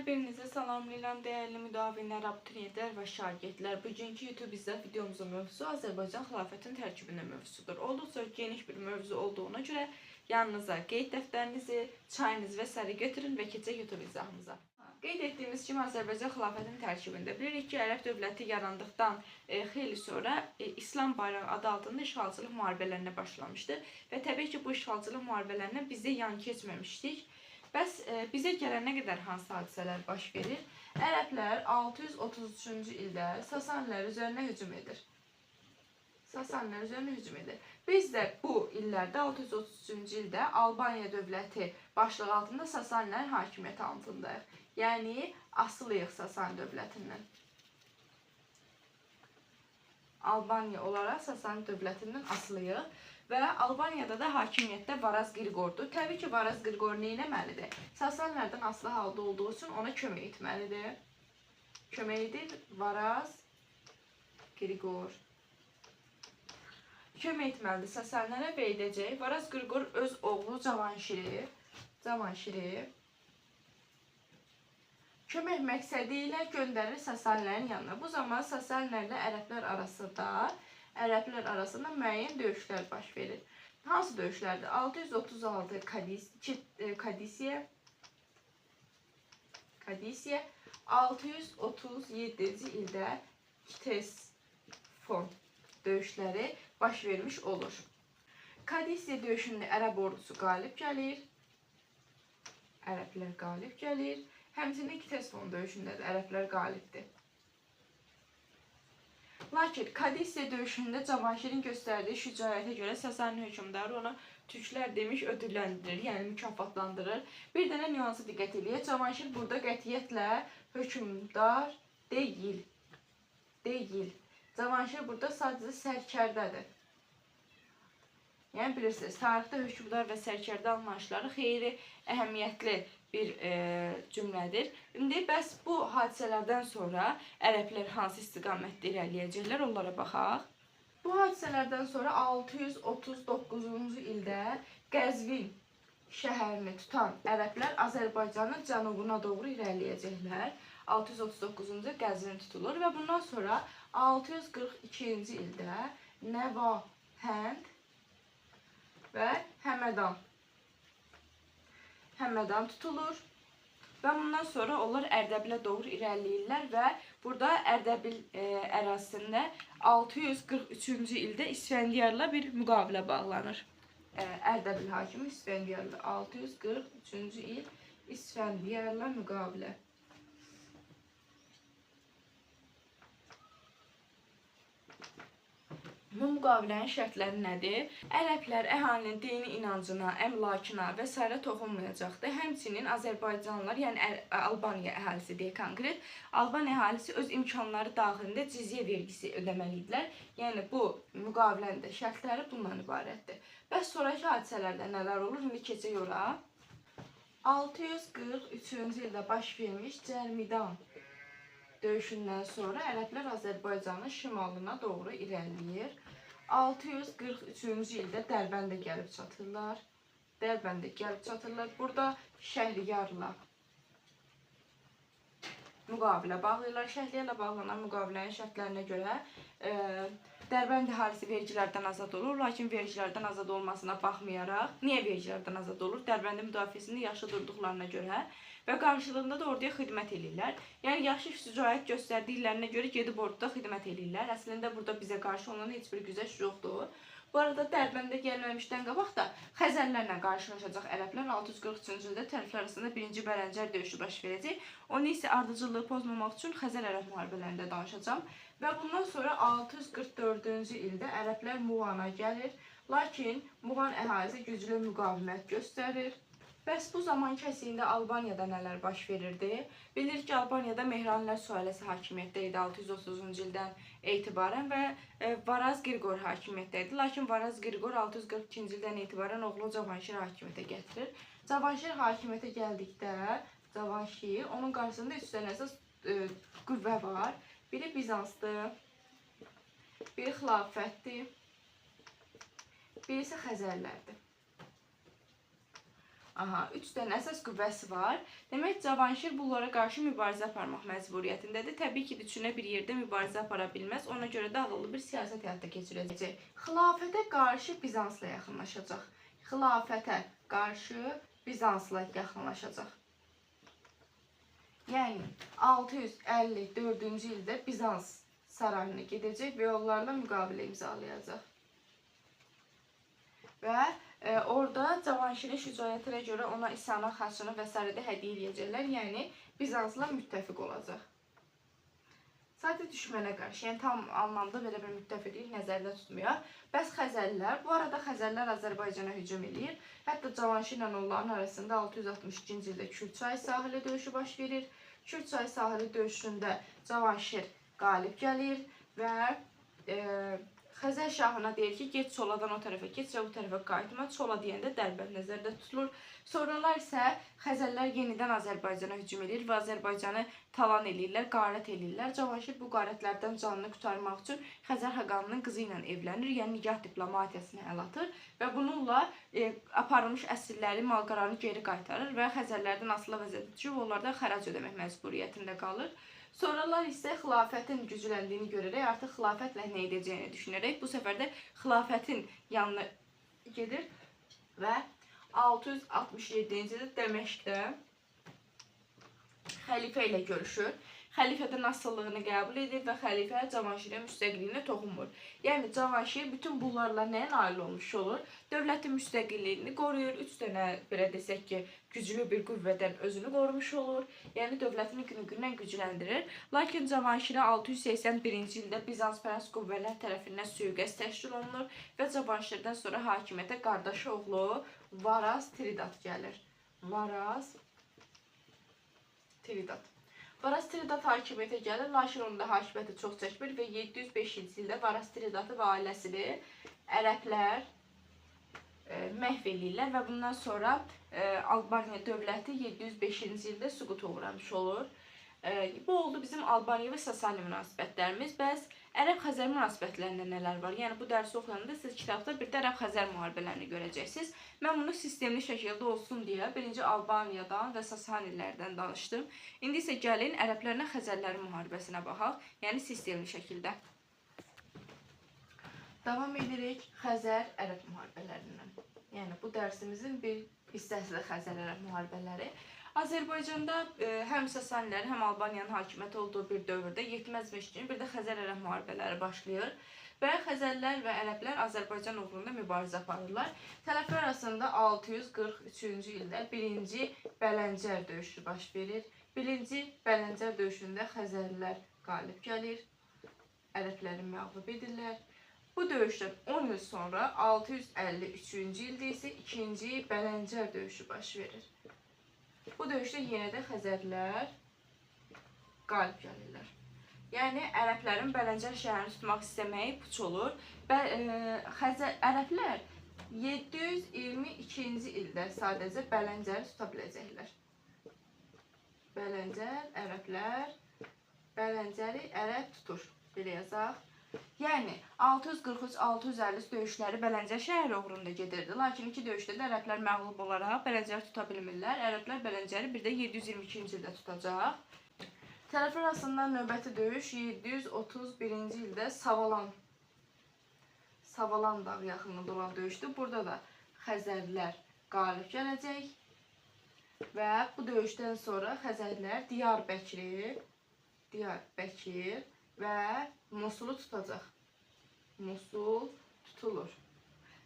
Birinizi salamlayıram dəyərli müdavinlər, abituriyentlər və şagirdlər. Bugünkü YouTube izah videomuzun mövzusu Azərbaycan xilafətinin tərkibində mövzusudur. Olduqca geniş bir mövzu olduğuna görə yanınıza qeyd dəftərinizi, çayınızı və sairə götürün və keçək YouTube izahımıza. Qeyd etdiyimiz kimi Azərbaycan xilafətinin tərkibində bilirik ki, Ərəb dövləti yarandıqdan xeyli sonra İslam bayrağı adı altında işğalçılıq müharibələrinə başlamışdı və təbii ki, bu işğalçılıq müharibələrindən biz də yan keçməmişdik. Bəs bizə gələnə qədər hansı hadisələr baş verir? Ərəblər 633-cü ildə Sasanilər üzərinə hücum edir. Sasanilər üzərinə hücum edir. Biz də bu illərdə 633-cü ildə Albaniya dövləti başlığı altında Sasanilərin hakimiyyəti altındayıq. Yəni asılıyıq Sasani dövlətindən. Albaniya olaraq Sasani dövlətindən asılıyıq. Və Albaniyada da hakimiyyətdə Varaz Qriqordur. Təbii ki, Varaz Qriqor nə etməlidir? Sasanilərdən asılı halda olduğu üçün ona kömək etməlidir. Kömək edir Varaz Qriqor. Kömək etməlidir Sasanilərə və edəcək. Varaz Qriqor öz oğlu Cavanşiri kömək məqsədi ilə göndərir Sasanilərin yanına. Bu zaman Sasanilərlə ərəblər arasında müəyyən döyüşlər baş verir. Hansı döyüşlərdir? 636 Kadisiyə, 637-ci ildə Kitesfon döyüşləri baş vermiş olur. Kadisiyə döyüşündə ərəb ordusu qalib gəlir. Ərəblər qalib gəlir. Həmçinin Kitesfon döyüşündə də ərəblər qalibdir. Lakin Kadisiya döyüşündə Cavanşirin göstərdiyi şücaətə görə Sasani hökmdarı onu türklər demiş ödülləndirir, yəni mükafatlandırır. Bir dənə nüansa diqqət eləyək. Cavanşir burada qətiyyətlə hökmdar deyil. Cavanşir burada sadəcə sərkərdədir. Yəni bilirsiniz, tarixdə hökmdar və sərkərdə anlayışları xeyli əhəmiyyətli bir cümlədir. İndi bəs bu hadisələrdən sonra ərəblər hansı istiqamətdə irəliləyəcəklər, onlara baxaq. Bu hadisələrdən sonra 639-cu ildə Qəzvin şəhərini tutan ərəblər Azərbaycanın cənubuna doğru irəliləyəcəklər. 639-cu Qəzvin tutulur və bundan sonra 642-ci ildə Nəvahənd və Həmədan tutulur və bundan sonra onlar Ərdəbilə doğru irəliləyirlər və burada Ərdəbil ərazisində 643-cü ildə İsfəndiyarla bir müqavilə bağlanır. Ərdəbil hakimi İsfəndiyarla 643-cü il İsfəndiyarla müqavilə. Bu müqavilənin şərtləri nədir? Ərəblər əhalinin dini inancına, əmlakına və sairə toxunmayacaqdır. Həmçinin Azərbaycanlılar, yəni Albaniya əhalisi deyə konkret, Albaniya əhalisi öz imkanları daxilində cizyə vergisi ödəməli idilər. Yəni bu müqavilənin də şərtləri bundan ibarətdir. Bəs sonraki hadisələrdə nələr olur? İndi keçək ora. 643-cü ildə baş vermiş Cərmidan döyüşündən sonra ərəblər Azərbaycanın şimalına doğru irəliləyir. 643-cü ildə Dərbəndə gəlib çatırlar. Burada Şəhriyarla müqavilə bağlayırlar. Şəhriyarla bağlanan müqavilənin şərtlərinə görə Dərbənd əhalisi vergilərdən azad olur. Lakin vergilərdən azad olmasına baxmayaraq, niyə vergilərdən azad olur? Dərbəndin müdafiəsində yaxşı durduqlarına görə və qarşılığında da orduya xidmət eləyirlər. Yəni, yaxşı şücaət göstərdiklərinə görə gedib orduda xidmət eləyirlər. Əslində, burada bizə qarşı onların heç bir güzəşt yoxdur. Bu arada Dərbəndə gəlməmişdən qabaq da Xəzərlərlə qarşılaşacaq ərəblər 643-cü ildə tərəflər arasında birinci Bərəncər döyüşü baş verəcək. Onu isə ardıcıllığı pozmamaq üçün Xəzər-Ərəb müharibələrində danışacağam. Və bundan sonra 644-cü ildə ərəblər Muğana gəlir. Lakin Muğan əhalisi güclü müqavimət göstərir. Bəs bu zaman kəsiyində Albaniyada nələr baş verirdi? Bilirik ki, Albaniyada Mehranilər sülaləsi hakimiyyətdə idi 630-cu ildən etibarən və Varaz Qriqor hakimiyyətdə idi. Lakin Varaz Qriqor 642-ci ildən etibarən oğlu Cavanşir hakimiyyətə gətirir. Cavanşir hakimiyyətə gəldikdə Cavanşir, onun qarşısında üç dənə əsas qüvvə var. Biri Bizansdır, biri xilafətdir, biri isə Xəzərlərdir. Aha, 3 dənə əsas qüvvəsi var. Demək, Cavanşir bunlara qarşı mübarizə aparmaq məcburiyyətindədir. Təbii ki, üçünə bir yerdə mübarizə apara bilməz. Ona görə də ağıllı bir siyasət həyata keçirəcək. Xilafətə qarşı Bizansla yaxınlaşacaq. Xilafətə qarşı Bizansla yaxınlaşacaq. Yəni, 654-cü ildə Bizans sarayına gedəcək və onlarla müqavilə imzalayacaq. Və orada Cavanşirin şücaətinə görə ona İsana xaçını və sairə də hədiyyə eləyəcəklər. Yəni, Bizansla müttəfiq olacaq. Sadə düşmənə qarşı, yəni tam anlamda belə bir müttəfiqlik nəzərdə tutmuyor. Bəs Xəzərlər, bu arada Xəzərlər Azərbaycana hücum eləyir. Hətta Cavanşirlə onların arasında 662-ci ildə Kürçay sahili döyüşü baş verir. Kürçay sahili döyüşündə Cavanşir qalib gəlir və Xəzər şahına deyir ki, get Çoladan o tərəfə keç və bu tərəfə qayıtma. Çola deyəndə Dərbənd nəzərdə tutulur. Sonralar isə Xəzərlər yenidən Azərbaycana hücum edir və Azərbaycanı talan eləyirlər, qarət eləyirlər. Cavanşir bu qarətlərdən canını qurtarmaq üçün Xəzər xaqanının qızı ilə evlənir, yəni nigah diplomatiyasını əl atır və bununla aparılmış əsirləri, malqaranı geri qaytarır və Xəzərlərdən asılı vəziyyətə düşüb, onlardan xərac ödəmək məcburiyyətində qalır. Sonralar isə xilafətin gücləndiyini görərək artıq xilafətlə nə edəcəyini düşünərək bu səfər də xilafətin yanına gedir və 667-ci ildə Dəməşqdə xəlifə ilə görüşür. Xəlifədən asılılığını qəbul edir və xəlifə Cavanşirin müstəqilliyinə toxunmur. Yəni Cavanşir bütün bunlarla nəyə nail olmuş olur? Dövlətin müstəqilliyini qoruyur. 3 dənə belə desək ki, güclü bir qüvvədən özünü qorumuş olur. Yəni dövlətini günü-gündən gücləndirir. Lakin Cavanşirə 681-ci ildə Bizans pərəst qüvvələr tərəfindən sui-qəsd təşkil olunur və Cavanşirdən sonra hakimiyyətə qardaşı oğlu Varaz Tridat gəlir. Varaz Tridat. Varaz Tridat hakimiyyətə gəlir, lakin onun da hakimiyyəti çox çəkmir və 705-ci ildə Varaz Tridatı və ailəsini ərəblər məhv eləyirlər və bundan sonra Albaniya dövləti 705-ci ildə süquta uğramış olur. Bu oldu bizim Albaniya və Sasani münasibətlərimiz. Bəs Ərəb-Xəzər münasibətlərində nələr var? Yəni bu dərsi oxuyanda siz kitabda bir də Ərəb-Xəzər müharibələrini görəcəksiniz. Mən bunu sistemli şəkildə olsun deyə birinci Albaniyadan və Sasanilərdən danışdım. İndi isə gəlin Ərəblərlə Xəzərlərin müharibəsinə baxaq, yəni sistemli şəkildə. Davam edirik Xəzər-Ərəb müharibələrindən. Yəni bu dərsimizin bir hissəsidir Xəzər-Ərəb müharibələri. Azərbaycanda həm Sasanilərin, həm Albaniyanın hakimiyyəti olduğu bir dövrdə yetməzmiş kimi bir də Xəzər-Ərəb müharibələri başlayır və Xəzərlər və Ərəblər Azərbaycan uğrunda mübarizə aparırlar. Tərəflər arasında 643-cü ildə birinci Bələncər döyüşü baş verir. Birinci Bələncər döyüşündə Xəzərlər qalib gəlir, Ərəbləri məğlub edirlər. Bu döyüşdən 10 il sonra 653-cü ildə isə ikinci Bələncər döyüşü baş verir. Bu döyüşdə yenə də Xəzərlər qalib gəlirlər. Yəni, ərəblərin Bələncər şəhərini tutmaq istəməyi puç olur. Ərəblər 722-ci ildə sadəcə Bələncəri tuta biləcəklər. Bələncər, ərəblər, Bələncəri ərəb tutur. Belə yazaq. Yəni, 643-653 döyüşləri Bələncər şəhəri uğrunda gedirdi. Lakin iki döyüşdə də ərəblər məğlub olaraq Bələncəri tuta bilmirlər. Ərəblər Bələncəri bir də 722-ci ildə tutacaq. Tərəflər arasında növbəti döyüş 731-ci ildə Savalan dağı yaxınlığında olan döyüşdür. Burada da Xəzərlər qalib gələcək və bu döyüşdən sonra Xəzərlər Diyarbəkir və Mosulu tutacaq. Mosul tutulur.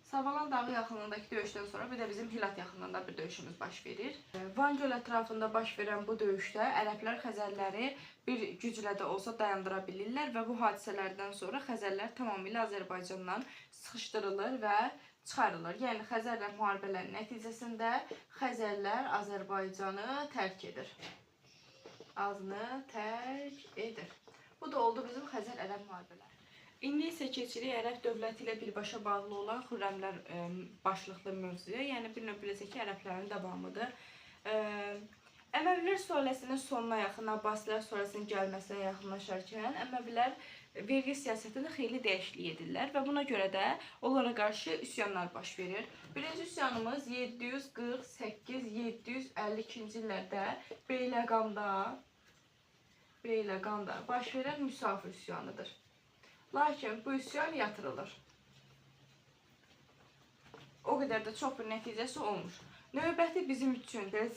Savalan dağı yaxınlığındakı döyüşdən sonra bir də bizim Hilat yaxınlığında bir döyüşümüz baş verir. Van göl ətrafında baş verən bu döyüşdə ərəblər Xəzərləri bir güclə də olsa dayandıra bilirlər və bu hadisələrdən sonra Xəzərlər tamamilə Azərbaycandan sıxışdırılır və çıxarılır. Yəni Xəzərlər müharibələrinin nəticəsində Xəzərlər Azərbaycanı tərk edir. Azını tərk edir. Bu da oldu bizim Xəzər-Ərəb müharibələri. İndi isə keçirik Ərəb dövləti ilə birbaşa bağlı olan Xürrəmlər başlıqlı mövzuya. Yəni bir növ biləcək ki, ərəblərin davamıdır. Əməvilər sülaləsinin sonuna yaxın, Abbasilər sülaləsinin gəlməsinə yaxınlaşarkən Əməvilər vergi siyasətində xeyli dəyişiklik edirlər və buna görə də onlara qarşı üsyanlar baş verir. Birinci üsyanımız 748-752-ci illərdə Beyləqanda baş verən müsafir üsyanıdır. Lakin bu üsyan yatırılır. O qədər də çox bir nəticəsi olmur. Növbəti bizim üçün belə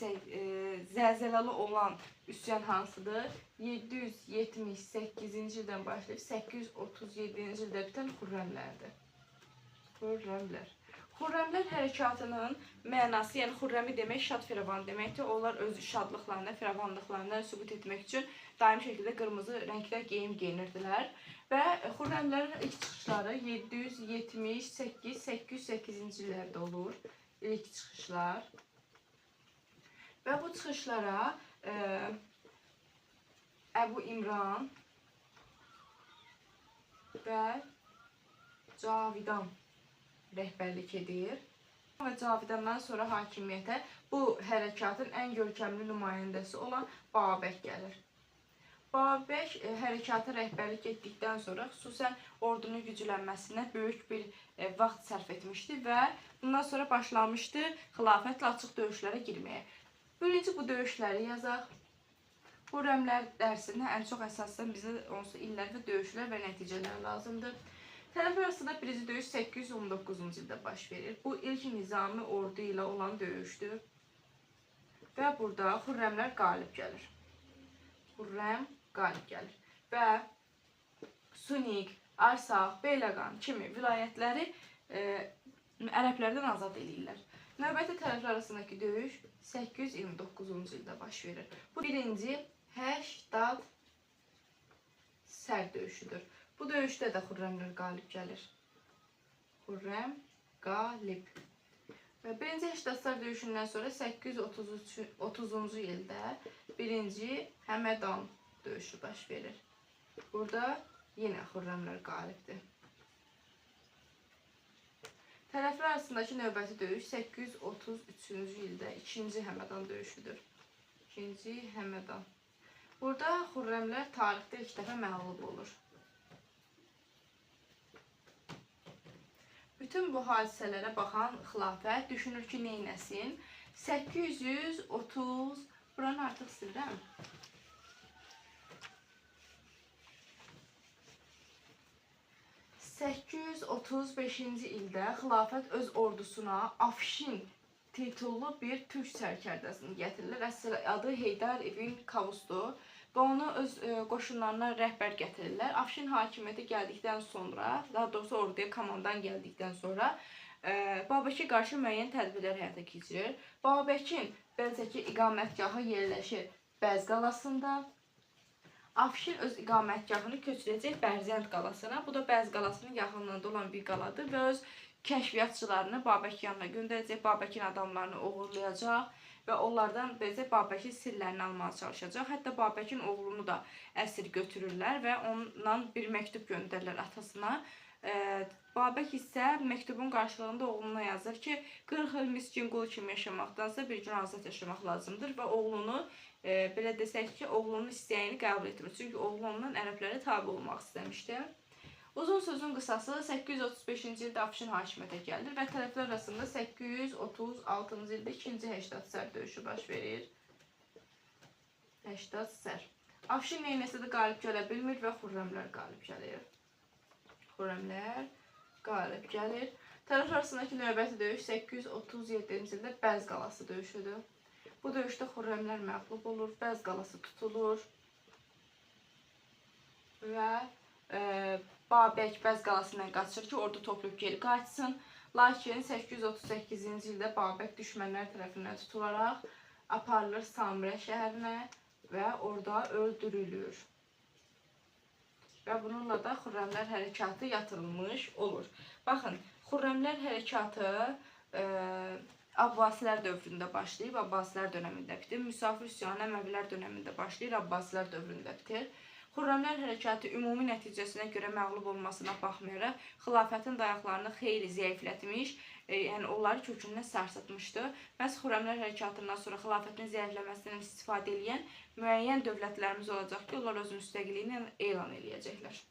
zəlzələli olan üsyan hansıdır? 778-ci ildən başlayıb 837-ci ildə bitən Xürrəmlərdir. Xürrəmlər. Xürrəmlər hərəkatının mənası, yəni Xürrəmi demək şad firavan deməkdir. Onlar öz şadlıqlarını, firavanlıqlarını sübut etmək üçün daim şəkildə qırmızı rəngdə geyim geyinirdilər. Və Xürrəmlərin ilk çıxışları 778-808-ci illərdə olur. İlk çıxışlar. Və bu çıxışlara Əbu İmran və Cavidan rəhbərlik edir. Və Cavidandan sonra hakimiyyətə bu hərəkatın ən görkəmli nümayəndəsi olan Babək gəlir. Babək hərəkata rəhbərlik etdikdən sonra xüsusən ordunun güclənməsinə böyük bir vaxt sərf etmişdi və bundan sonra başlamışdı xilafətlə açıq döyüşlərə girməyə. Birinci bu döyüşləri yazaq. Xürrəmlər dərsində ən çox əsasən bizə onsuz illər və döyüşlər və nəticələr lazımdır. Tərəflər arasında birinci döyüş 819-cu ildə baş verir. Bu ilk nizami ordu ilə olan döyüşdür. Və burada Xürrəmlər qalib gəlir. Xürrəm qalib gəlir. Və Sunik, Arsaq, Beyləqan kimi vilayətləri ərəblərdən azad eləyirlər. Növbəti tərəflər arasındakı döyüş 829-cu ildə baş verir. Bu birinci 80 sər döyüşüdür. Bu döyüşdə də Xürrəmlər qalib gəlir. Xürrəm qalib. Və birinci 80 sər döyüşündən sonra 830-cu ildə birinci Həmədan döyüşü baş verir. Burada yenə Xürrəmlər qalibdir. Tərəflər arasındakı növbəti döyüş 833-cü ildə ikinci Həmədan döyüşüdür. İkinci Həmədan. Burada Xürrəmlər tarixdə ilk dəfə məğlub olur. Bütün bu hadisələrə baxan xilafət düşünür ki, neynəsin? 830, buranı artıq silirəm. 835-ci ildə xilafət öz ordusuna Afşin titullu bir türk sərkərdəsini gətirirlər. Əsl adı Heydər ibn Kavusdur və onu öz qoşunlarına rəhbər gətirirlər. Afşin hakimiyyətə gəldikdən sonra, daha doğrusu orduya komandan gəldikdən sonra Babəkə qarşı müəyyən tədbirlər həyata keçirir. Babəkin belə ki, iqamətgahı yerləşir Bəz qalasında. Afşin öz iqamətgahını köçürəcək Bərzənd qalasına. Bu da Bəz qalasının yaxınlığında olan bir qaladır və öz kəşfiyyatçılarını Babək yanına göndərəcək, Babəkin adamlarını oğurlayacaq və onlardan beləcə Babəkin sirlərini almağa çalışacaq. Hətta Babəkin oğlunu da əsir götürürlər və onunla bir məktub göndərirlər atasına. Babək isə məktubun qarşılığında oğluna yazır ki, 40 il miskin qul kimi yaşamaqdansa bir gün azad yaşamaq lazımdır və oğlunu, belə desək ki, oğlunun istəyini qəbul etmir. Çünki oğlu ondan ərəblərə tabi olmaq istəmişdi. Uzun sözün qısası 835-ci ildə Afşin hakimiyyətə gəlir və tərəflər arasında 836-cı ildə ikinci 80 sər döyüşü baş verir. 80 sər. Afşin neynəsə də qalib gələ bilmir və Xürrəmlər qalib gəlir. Xürrəmlər qalib gəlir. Tərəflər arasındakı növbəti döyüş 837-ci ildə Bəz qalası döyüşüdür. Bu döyüşdə Xürrəmlər məğlub olur, Bəz qalası tutulur və Babək Bəz qalasından qaçır ki, ordu toplayıb geri qayıtsın. Lakin 838-ci ildə Babək düşmənlər tərəfindən tutularaq aparılır Samirə şəhərinə və orada öldürülür. Və bununla da Xürrəmlər hərəkatı yatırılmış olur. Baxın, Xürrəmlər hərəkatı Abbasilər dövründə başlayıb, Abbasilər dönəmində bitir. Müsafir üsyanı Əməvilər dönəmində başlayır, Abbasilər dövründə bitir. Xürrəmlər hərəkatı ümumi nəticəsinə görə məğlub olmasına baxmayaraq, xilafətin dayaqlarını xeyli zəiflətmiş, Yəni onları kökündən sarsıtmışdı. Məhz Xürrəmlər hərəkatından sonra xilafətin zəifləməsindən istifadə edən müəyyən dövlətlərimiz olacaq ki, onlar öz müstəqilliyini elan eləyəcəklər.